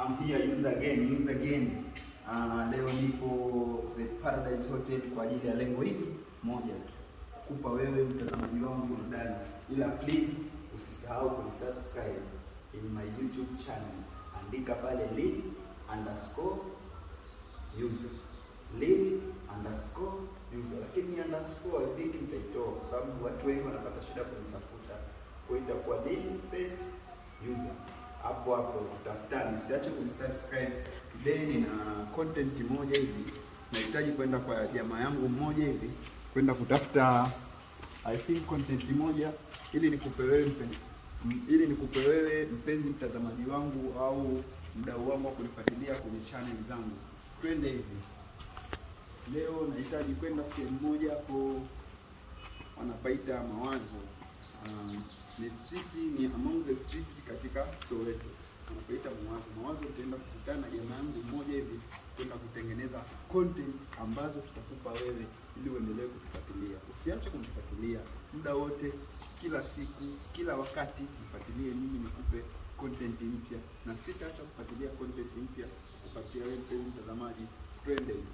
I'm here use again, use again. Leo nipo The Paradise Hotel kwa ajili ya lengo hili moja tu, kupa wewe mtazamaji wangu burudani, ila please usisahau kunisubscribe in my YouTube channel, andika pale Lil_user, Lil_user, lakini underscore I think nitaitoa kwa sababu watu wengi wanapata shida kunitafuta, kwa hiyo itakuwa Lil space user. Hapo hapo tutafutane, usiache kunisubscribe. Today nina content moja hivi, nahitaji kwenda kwa jamaa yangu mmoja hivi kwenda kutafuta, I think, content moja ili nikupe wewe mpenzi mtazamaji wangu au mdau wangu wa kunifuatilia kwenye channel zangu. Twende hivi. Leo nahitaji kwenda sehemu moja hapo wanapaita Mawazo. Ni street, ni among the streets katika Soweto wanapaita Mawazo. Mawazo utaenda kukutana na jamaa yangu mmoja hivi kwenda kutengeneza content ambazo tutakupa wewe ili uendelee kutufuatilia. Usiache kunifuatilia muda wote, kila siku, kila wakati, nifuatilie mimi nikupe content mpya, na sitaacha kufuatilia content mpya kupatia wewe mpenzi mtazamaji. Twende hivi.